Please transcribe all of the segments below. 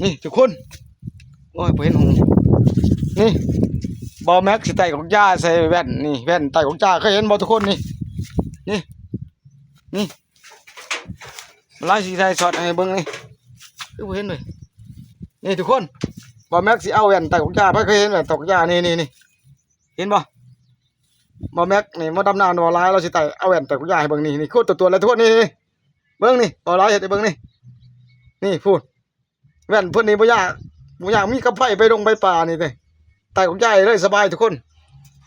ນີ້ທຸກຄົນ ໂອ້ຍ ບໍ່ເຫັນຫຸ່ງ ນີ້ ບ່າວແມັກຊິໄຕ້ກົກຢາໃສ່ແວ່ນ ນີ້ ແວ່ນໄຕ້ກົກຢາ ເຄີຍເຫັນບໍ່ທຸກຄົນ? ນີ້ ນີ້ ນີ້ ຫຼາຍຊິຖ່າຍຊັອດໃຫ້ເບິ່ງນີ້ ຄືບໍ່ເຫັນເລີຍ. ນີ້ທຸກຄົນ ບ່າວແມັກຊິເອົາແວ່ນໄຕ້ກົກຢາ ໃຜເຄີຍເຫັນແວ່ນໄຕ້ກົກຢາ ນີ້ ນີ້ ນີ້ ເຫັນບໍ່? ບ່າວແມັກນີ້ມາດຳນາບໍ່ຫຼາຍ ລາວຊິໄຕ້ ເອົາແວ່ນໄຕ້ກົກຢາໃຫ້ເບິ່ງ ນີ້ ນີ້ ຄົນຕົວໆ ແລ້ວທຸກຄົນ ນີ້ ນີ້ ເບິ່ງນີ້ ບໍ່ຫຼາຍເຮັດໃຫ້ເບິ່ງນີ້ ນີ້ພຸ້ນ ແວ່ນເພິ່ນນີ້ບໍ່ຍາກ ບໍ່ຍາກ ມີກັບໄຜໄປດົງໄປປ່ານີ້ເດ້ ໄຕ້ກົກຢາເລີຍ ສະບາຍທຸກຄົນ.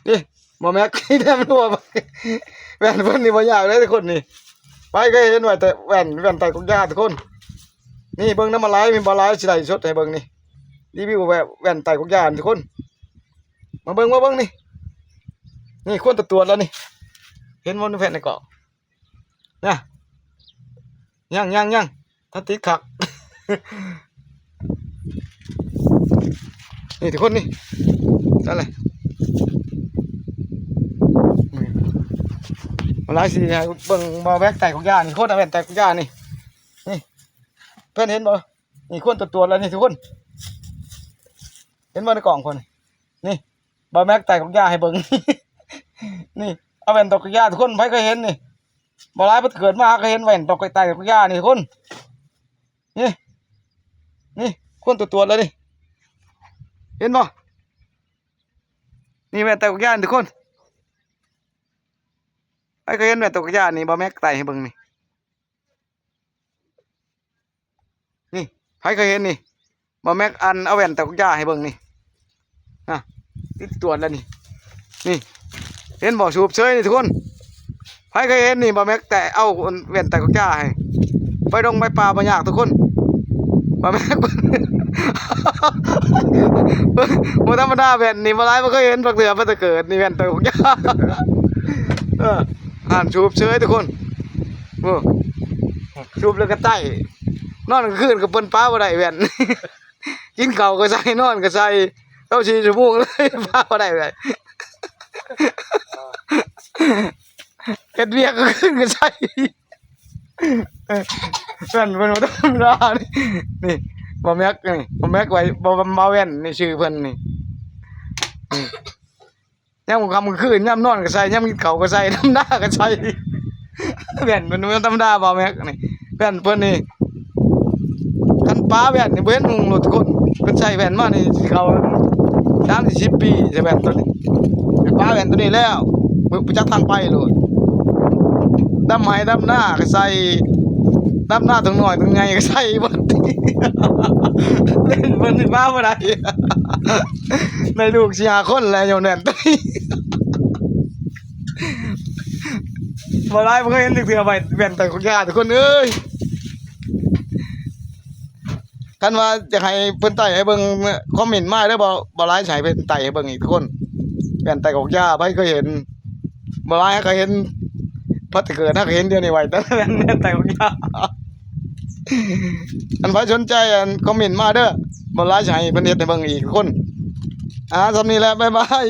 ນີ້ ບ່າວແມັກ ແນມລົວ ແວ່ນເພິ່ນນີ້ບໍ່ຍາກເລີຍທຸກຄົນນີ້ ໃຜເຄີຍເຫັນແວ່ນ ແວ່ນ ແວ່ນໄຕ້ກົກຢາທຸກຄົນ? ນີ້ເບິ່ງນຳ ມາຫຼາຍ ມີບໍ່ຫຼາຍ ຊິໄດ້ສົດໃຫ້ເບິ່ງນີ້ ຣີວິວແວ່ນ ແວ່ນໄຕ້ກົກຢາທຸກຄົນ ມາເບິ່ງ ມາເບິ່ງນີ້ ນີ້ຄວນຕະຕວດແລ້ວນີ້ ເຫັນບໍ່ ໃນແຜ່ນໃນກອງ ນະ ຍັງ ຍັງ ຍັງ ຖ້າຕິດຄັກ ນີ້ທຸກຄົນນີ້ ນັ້ນແຫຼະ ມາຫຼາຍຊິໃຫ້ເບິ່ງ ມາແບກໄຕ້ກົກຢານີ້ ຄົນເອົາແວ່ນໄຕ້ກົກຢານີ້ ນີ້ ເພິ່ນເຫັນບໍ່? ນີ້ຄວນຕະຕວດແລ້ວນີ້ທຸກຄົນ ເຫັນບໍ່ໃນກອງຄົນ? ນີ້ ບ່າວແມັກໄຕ້ກົກຢາໃຫ້ເບິ່ງ ນີ້ ເອົາແວ່ນໄຕ້ກົກຢາທຸກຄົນ ໃຜເຄີຍເຫັນນີ້? ບໍ່ຫຼາຍ ເພິ່ນເກີດມາຫາກໍເຫັນແວ່ນໄຕ້ກົກຢານີ້ທຸກຄົນ ນີ້ ນີ້ ຄວນຕະຕວດແລ້ວນີ້ ເຫັນບໍ່? ນີ້ແວ່ນໄຕ້ກົກຢານີ້ທຸກຄົນ ໃຜເຄີຍເຫັນແວ່ນໄຕ້ກົກຢານີ້? ບ່າວແມັກໄຕ້ໃຫ້ເບິ່ງນີ້ ນີ້ ໃຜເຄີຍເຫັນນີ້? ບ່າວແມັກອັນເອົາແວ່ນໄຕ້ກົກຢາໃຫ້ເບິ່ງນີ້ ນະ ຕິດຕວດແລ້ວນີ້ ນີ້ ເຫັນບໍ່? ສູບເຊີຍນີ້ທຸກຄົນ ໃຜເຄີຍເຫັນນີ້? ບ່າວແມັກໄຕ້ເອົາແວ່ນໄຕ້ກົກຢາໃຫ້ ໄປດົງໄປປ່າບໍ່ຍາກທຸກຄົນ ບ່າວແມັກ ບໍ່ທຳມະດາ ແວ່ນນີ້ບໍ່ຫຼາຍບໍ່ເຄີຍເຫັນຈັກເທື່ອ ມາແຕ່ເກີດນີ້ ແວ່ນໄຕ້ກົກຢາ ເອີ ຫັ້ນສູບເຊີຍທຸກຄົນ ໂອ້ ສູບແລ້ວກໍໄຕ້ ນອນກາງຄືນກໍເພິ່ນປະບໍ່ໄດ້ແວ່ນ ກິນເຂົ້າກໍໃສ່ ນອນກໍໃສ່ ຊາວສີ່ຊົ່ວໂມງເລີຍ ປະບໍ່ໄດ້ເລີຍ ເຮັດວຽກກາງຄືນກໍໃສ່ ເອີ ເພິ່ນ ເພິ່ນບໍ່ທຳມະດານີ້ ນີ້ ບ່າວແມັກນີ້ ບ່າວແມັກໄວ້ ບ່າວ ບ່າວແວ່ນນີ້ຊື່ເພິ່ນນີ້ ນີ້ ຍາມຄ່ຳກາງຄືນ ຍາມນອນກໍໃສ່ ຍາມກິນເຂົ້າກໍໃສ່ ທຳມະດາກໍໃສ່ ແວ່ນເພິ່ນບໍ່ທຳມະດາ ບ່າວແມັກນີ້ ແວ່ນເພິ່ນນີ້ ຄັນປະແວ່ນນີ້ບໍ່ເຫັນຫຸ່ງໂລດທຸກຄົນ ເພິ່ນໃສ່ແວ່ນມານີ້ຊິເຂົ້າສາມສີ່ສິບປີ ໃສ່ແວ່ນໂຕນີ້ ປະແວ່ນໂຕນີ້ແລ້ວ ບໍ່ ບໍ່ຈັກທາງໄປໂລດ ດຳໄຮ່ດຳນາກໍໃສ່ ດຳນາຕົງນ້ອຍຕົງໃຫຍ່ກໍໃສ່ໝົດ ເພິ່ນຊິປະບໍ່ໄດ້ ໄດ້ລູກສີ່ຫ້າຄົນແລ້ວຍ້ອນແວ່ນໂຕນີ້ ບໍ່ຫຼາຍບໍ່ເຄີຍເຫັນຈັກເທື່ອ ແວ່ນ ແວ່ນໄຕ້ກົກຢາທຸກຄົນເອີຍ ຄັນວ່າຢາກໃຫ້ເພິ່ນໄຕ້ໃຫ້ເບິ່ງ ຄອມເມັນມາເດີ ບໍ່ ບໍ່ຫຼາຍຊິໃຫ້ເພິ່ນໄຕ້ໃຫ້ເບິ່ງອີກທຸກຄົນ ແວ່ນໄຕ້ກົກຢາ ໃຜເຄີຍເຫັນ? ບໍ່ຫຼາຍເຮົາກໍເຫັນ ພັດເກີດເຮົາກໍເຫັນດຽວນີ້ໄວ້ ແຕ່ແວ່ນ ແວ່ນໄຕ້ກົກຢາ ຄັນໃຜສົນໃຈ ອັນ ຄອມເມັນມາເດີ ບໍ່ຫຼາຍຊິໃຫ້ເພິ່ນເຮັດໃຫ້ເບິ່ງອີກທຸກຄົນ ອ່າ ສ່ຳນີ້ແຫຼະ ບາຍບາຍ.